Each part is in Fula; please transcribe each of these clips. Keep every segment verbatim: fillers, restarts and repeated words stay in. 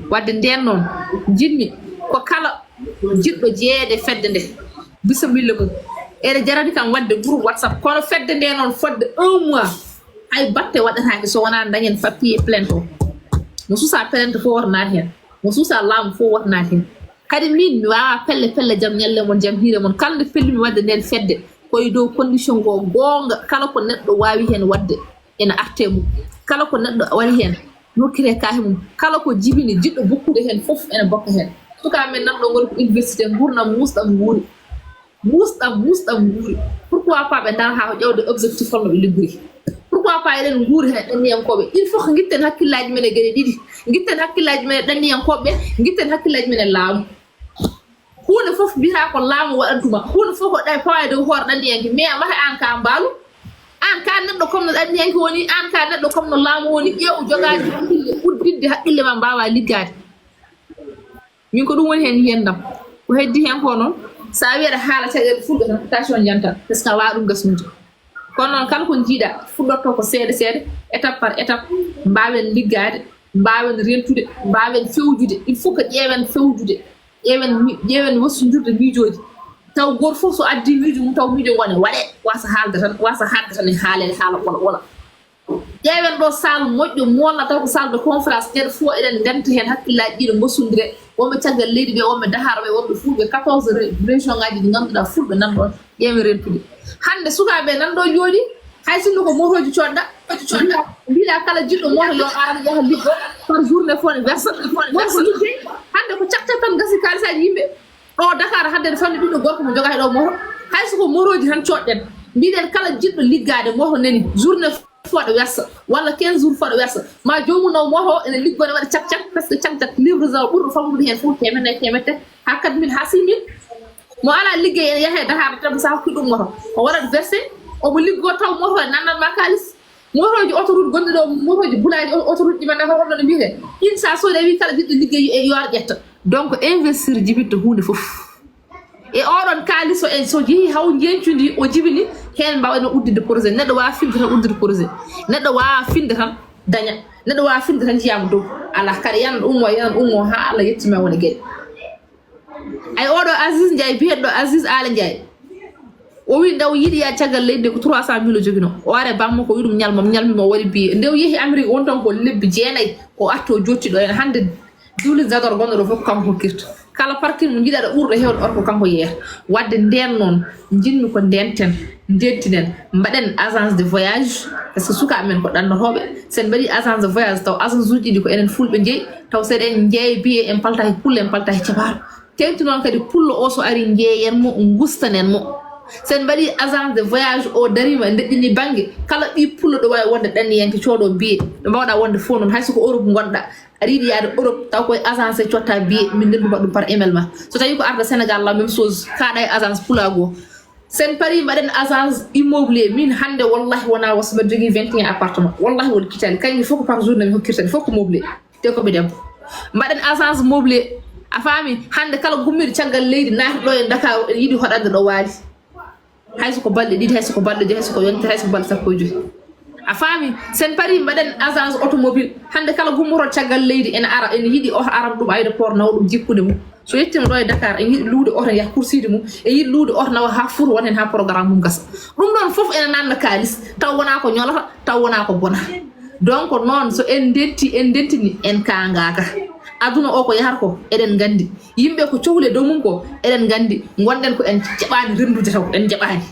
Wadde nden noon, jinmi ko kala jiɗɗo jeyeede fedde nde, bisimilla mum. Ene jarani kam wadde groupe WhatsApp, kono fedde nde noon fodde un mois, hay batte waɗataake so wonaa dañen papier plainte o. Mo suusa plainte fof woto naat heen, mo suusa laamu fof woto naat heen. Kadi min mi waawaa pelle pelle, jam ñalle mon, jam hiire mon. Kala nde pellumi waɗde nden fedde, ko e dow condition goo goonga, kala ko neɗɗo waawi heen waɗde ene arte mum. Kala ko neɗɗo waɗi heen, hokkiree kaahe mum. Kala ko jibini jiɗɗo bokkude heen fof ene bokka heen. Sukaaɓe men nanɗo ngol ko université, nguurndam muusɗam nguuri. Muusɗam, muusɗam nguuri. Pourquoi pas ɓe ndaara haa ko ƴeewde objectif holno ɓe liggori? Pourquoi pas eɗen nguuri heen ɗanniyankooɓe? Il faut que ngitten hakkillaaji men e geɗe ɗiɗi. Ngitten hakkillaaji men e ɗanniyankooɓe, ngitten hakkillaaji men e laamu. Huunde fof mbiyataa ko laamu waɗantuma. Huunde fof ko ɗay fawaade dow hoore ɗanniyanke. Mais a mahe aan ka mbaalu. Aan ka neɗɗo comme no ɗanniyanke woni, aan ka neɗɗo comme no laamu woni. Ƴeew jogaaji hakkille, udditde hakkille ma mbaawa liggaade. Min ko ɗum woni heen yiyandam. Ko heddi heen ko noon, so a wiyata haala caɗeele fulɓe tan, tension jantan. Parce que a waawa ɗum gasnude. Kono noon, kala ko njiiɗa, fuɗɗorto ko seeɗa seeɗa, étape par étape, mbaawen liggaade, mbaawen rentude, mbaawen fewjude. Il faut que ƴeewen fewjude, ƴeewen mi-, ƴeewen wassondirde miijooji. Taw gooto fof so addi miijo mum, taw miijo ngo ne waɗe, wasa haalde tan, wasa haalde tan e haaleede haala ɓola ɓola. Ƴeewen ɗo salle moƴƴo, moolna taw ko salle de conférence, nden fof eɗen ndenta heen hakkillaaji ɗiɗo ngossondire, wonɓe caggal leydi ɓe, wonɓe Dakar ɓe, wonɓe Fuuta ɓe, quatorze ré-, région ngaji ɗi ngannduɗaa fulɓe nan ɗon, ƴeewen rentude. Hannde sukaaɓe nan ɗo jooɗi, hay sinno ko motooji coodɗa, mbiɗa, mbiɗa kala jiɗɗo moto yo ar yaha liggo, par journée fof ne verse, wonko liggey, hannde ko cakkat tan gasi kaalisaaji yimɓe, ɗo Dakar hannde ne fanni ɓiɗɗo gorko mo jogaa ɗo moto, hay so ko motooji tan coodɗen, mbiɗen kala jiɗɗo liggaade moto nani, journée fooɗa wersa, walla quinze jours fooɗa wersa, ma joomum naw moto o ene liggoo ene waɗa cak cak, parce que cak cak livraison ɓurɗo famɗude heen fof teemedde nayi, teemedde tati, haa quatre mille, haa six mille. Mo alaa liggey ene yaha e Dakar tan, so a hokki ɗum moto, o waɗat versé, omo liggoo taw moto o nannat ma kaalis. Motooji autoroute gonɗi ɗo, motooji bulaaji au-, autoroute ɗi men ɗo, oɗo no mbiyetee. In sa soodi a wi kala jiɗɗo liggey e yo ar ƴetta. Donc investir jibinta huunde fof. E oɗon kaalis o en so jehi haw njencudi o jibini, heen mbawɗen udditde projet. Neɗɗo waawa finde tan udditde projet. Neɗɗo waawa finde tan daña. Neɗɗo waawa finde tan jiyaama dow. Alaa, kaɗa yana ɗum o, yana ɗum o haa Allah yettima wona geɗe. Ay oɗo Aziz Ndiaye, biyeɗo Aziz Ala Ndiaye. O wi nde o yiɗi yaade caggal leydi nde ko trois cent mille o joginoo. O ari e bammakko o wi ɗum ñalmam, ñalmima o waɗi billet. Nde o yehi Amérique won tan ko lebbi jeenayi, o arti o jotti ɗo. Ene hannde diwlin Zador gonɗo ɗo fof ko kanko hokkirta. Kala parking mo njiɗaɗo ɓurɗo heewde or ko kanko yeeyata. Wadde nden noon, njiɗmi ko ndenten, ndentinen, mbaɗen agence de voyage, parce que sukaaɓe men ko ɗannotooɓe. So en mbaɗi agence de voyage taw agence uji ɗi ko enen fulɓe njeyi, taw so eɗen njeeya billet en palta he pullo, en palta he cabaaro. Teeŋti noon kadi pullo o so ari njeeyen mo, ngustanen mo. So en mbaɗi agence de voyage o dariima, en ndeƴƴini bannge, kala ɓii pullo ɗo waawi wonde ɗanniyanke coodo billet, ɓe mbawɗa wonde fof noon, hay so ko Europe ngonɗa, aɗa yiɗi yaade Europe, taw koye agence cotta billet, min ndennduma ɗum par email ma. So tawi ko arde Sénégal la même chose, kaaɗa e agence pulaagu o. Sen pari mbaɗen agence immobilier, min hannde wallahi wona wasa mbaɗa jogii vingt et un appartement, wallahi won kitali, kañum fof ko par journée mi hokkirta ɗi fof ko meublé, te ko ɓe debbo. Mbaɗen agence meublé, a faami, hannde kala gummiiɗo caggal leydi naata ɗo e Dakar ene yiɗi hoɗande ɗo waali. Hay so ko balɗe ɗiɗi, hay so ko balɗe joyi, hay so ko yontere, hay so ko balɗe sappo e joyi. A faami, sen pari mbaɗen agence automobile, hannde kala gummoto caggal leydi ene ara, ene yiɗi oto aram ɗum aéroport nawa ɗum jippude mum. So yettima ɗo e Dakar, en yiɗi luude oto yaha kursiji mum, en yiɗi luude oto nawa haa Fuuta wona heen haa programme mum gasa. Ɗum ɗon fof ene nanna kaalis, taw wona ko ñolata, taw wona ko bona. Donc noon so en ndenti, en ndentini, en kaangaaka. Aduna o ko yahata ko, eɗen nganndi. Yimɓe ko cohli e dow mum ko, eɗen nganndi. Ngonɗen ko en jaɓaani renndude taw, en jaɓaani.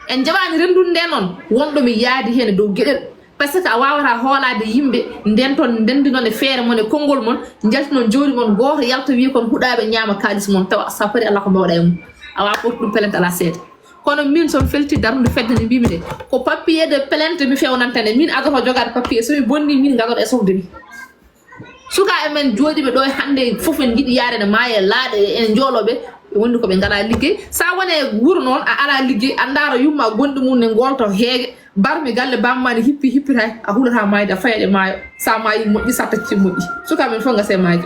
En jaɓaani renndude nde noon, wonɗo mi yaadi heen e dow geɗel. Parce que a waawataa hoolaade yimɓe, nden toon ndenndi noon e feere mon e konngol mon, njalti noon jawdi mon gooto yalta wiya kon huɗaaɓe ñaama kaalis mon, tawa so a pari alaa ko mbawɗa e mum. A waawa portu ɗum plainte alaa seede. Kono min so mi felti darnude fedde nde mbimi nde, ko papier de plainte mi fewnanta nde. Min adoto jogaade papier, so mi bonni min ngadoro e sofde mi. Sukaaɓe men jooɗiiɓe ɗo e hannde fof en njiɗi yaade ne maaya e laaɗe, en njoolooɓe, ɓe wonde ko ɓe ngalaa liggey. So a woni e wuro noon, a alaa liggey, a ndaara yumma gonɗi mum ne ngoolto heege, barmi galle bamma ne hippi, hippitaaki, a hulataa maayde, a fayaɗe maayo. So a maayi moƴƴi, so a tacci moƴƴi. Sukaaɓe men fof ngasa e maayde.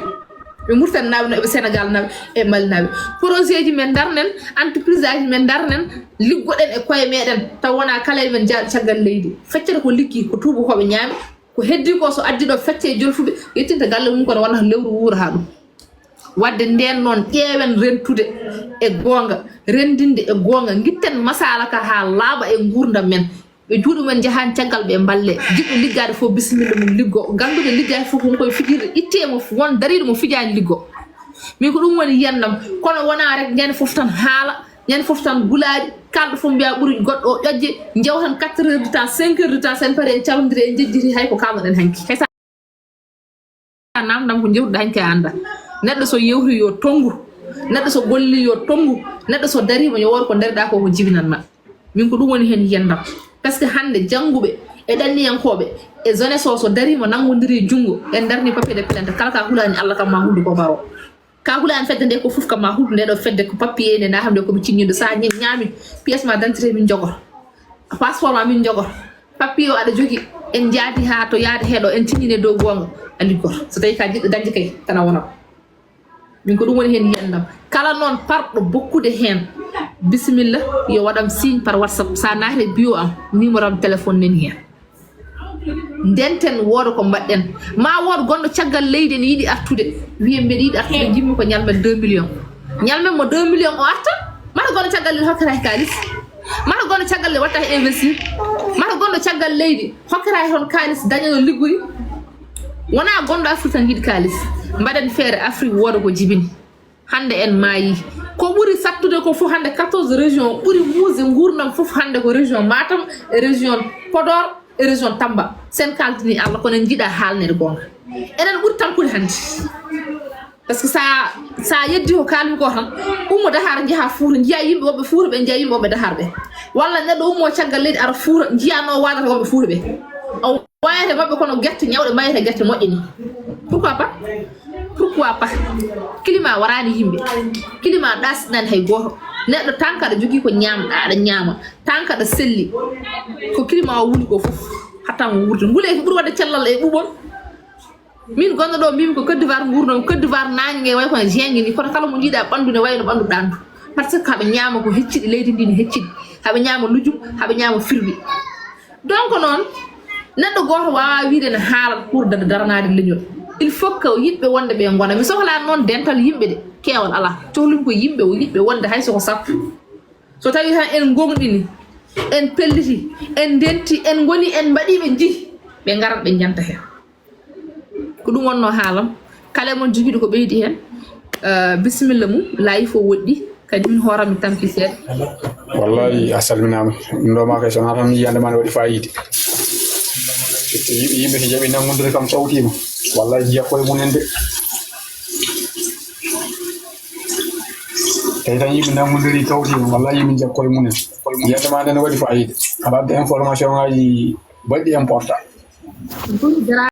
Ɓe Muritaninaaɓe, no ɓe Senegalnaaɓe, e Malinaaɓe. Projet ji men ndarnen, entreprise aji men ndarnen, liggoɗen e koye meɗen, taw wona kala e men jaaɗo caggal leydi. Feccere ko liggi, ko tuubakooɓe ñaami. Ko heddi ko, so addi ɗo fecce e jolfuɓe, yettinta galle mum kono walla lewru wuura haa ɗum. Wadde nden noon, ƴeewen rentude e goonga, renndinde e goonga, ngitten masala ka haa laaɓa e nguurndam men. Ɓe juuɗe mumen njahaani caggal ɓe mballe. Jiɗɗo liggaade fof, bisimilla mum liggo. Gannduɗo liggaade fof, ko koye fijirde, ittee mo, won dariiɗo mo fijaani liggo. Min ko ɗum woni yiyannam. Kono wonaa rek ñande fof tan haala, ñande fof tan gulaaɗi, kalɗo fof mbiya ɓuri goɗɗo o ƴoƴde, njewa tan quatre heures de temps, cinq heures de temps, sen pari en calondiri, en jejjiti hay ko kaalnoɗen hanki. Hay sa namdam ko jewtuɗa hanki a annda. Neɗɗo so yewti yo tonngu, neɗɗo so golli yo tonngu, neɗɗo so dariima yo wood ko ndariɗa ko, ko jibinanma. Min ko ɗum woni heen yiyannam. Parce que hannde jannguɓe e ɗanniyankooɓe e jeunesse o so dariima nanngondiri junngo, en darni papier de plainte, kala ka hulaani Allah kam ma huudu ko baro. Ka hulaani fedde nde ko fof kam ma huudu nde ɗo fedde ko papier nde na hamde ko mi cinñindo. Sa ñi-, ñaami pièce ma d'identité min jogoto. Passeport ma min jogoto. Papier o aɗa jogi. En jaadi haa to yaade heɗo en cinñine dow goonga a liggoto. So tawi ka jiɗɗo dañde kay tan a wona ko. Min ko ɗum woni heen yiyannam. Kala noon parɗo bokkude heen, bisimilla, yo waɗam signe par WhatsApp. Sa naati e bio am, numéro am téléphone nani heen. Ndenten wooda ko mbaɗɗen. Ma wood gonɗo caggal leydi ene yiɗi artude. Wiye mbeɗa yiɗi artude, jimmi ko ñalmen deux millions. Ñalmen mo deux millions o arta. Mata gonɗo caggal leydi hokkata e kaalis. Mata gonɗo caggal leydi watta e investir. Mata gonɗo caggal leydi hokkata e hon kaalis dañano liggoyi. Wona gonɗo Afrique tan yiɗi kaalis. Mbaɗen feere Afrique wooda ko jibini. Hannde en maayi. Ko ɓuri sattude ko fof hannde quatorze région ɓuri muusde nguurndam fof hannde ko région Matam e région Podor e région Tamba. Sen kaldini Allah kono en njiɗa haalnede goonga. Enen ɓuri tampude hannde. Parce que sa, sa yeddi ko kalmi ko tan, ummo Dahar njaha Fuuta, njiya yimɓe woɓɓe Fuuta ɓe, njiya yimɓe woɓɓe Dahar ɓe. Walla neɗɗo ummo caggal leydi ara Fuuta, njiya no waadata woɓɓe Fuuta ɓe. O wayata maɓɓe kono gerte ñawɗe mbayata gerte moƴƴe ni. Pourquoi pas? Pourquoi pas? Climat waraani yimɓe. Climat ɗaasɗinaani hay gooto. Neɗɗo tan kaɗa jogii ko ñaamɗa, aɗa ñaama. Tan kaɗa selli. Ko climat o wuli ko fof. Hatta mo wuurde. Nguleeki ɓuri waɗde cellal e ɓuɓol. Min gonɗo ɗo mbimi ko Côte d'Ivoire nguurndam, Côte d'Ivoire naange nge way kono jeengi ni, kono kala mo njiiɗa ɓanndu ne wayno ɓanndu ɗaandu. Par ce que haɓe ñaama ko hecciɗi, leydi ndi ne hecciɗi. Haɓe ñaama lujum, haɓe ñaama firwi. Donc noon, neɗɗo gooto waawaa wiide ne haala pour da-, daranaade leñol. Il faut que yiɗɓe wonde ɓe ngona. Mi sohlaani noon dental yimɓe de, keewal alaa. Cohlumi ko yimɓe o yiɗɓe wonde hay soko sappo. So tawi tan en ngongɗini, en pelliti, en ndenti, en ngoni, en mbaɗi ɓe njiyi, ɓe ngarat ɓe njanta heen. Ko ɗum wonno haalam. Kala e mon jogiiɗo ko ɓeydi heen, eh, bisimilla mum, laayi fof woɗɗi, kadi min hooram mi tampi seeɗa. Wallahi, a salminaama. Ɗum ɗo maa kay, so wonaa tan yiyannde maa ne waɗi faayiida. Yimɓe, yimɓe so jaɓi nanngude kam tawtiima. Wallahi, njiya koye mum en de. Tawi tan yimɓe nanngodiri tawti, wallahi yimɓe njiya koye mum en. Yiyannde maa nde ne waɗi faayiida. Aɗa adda information ngaaji baɗɗi important.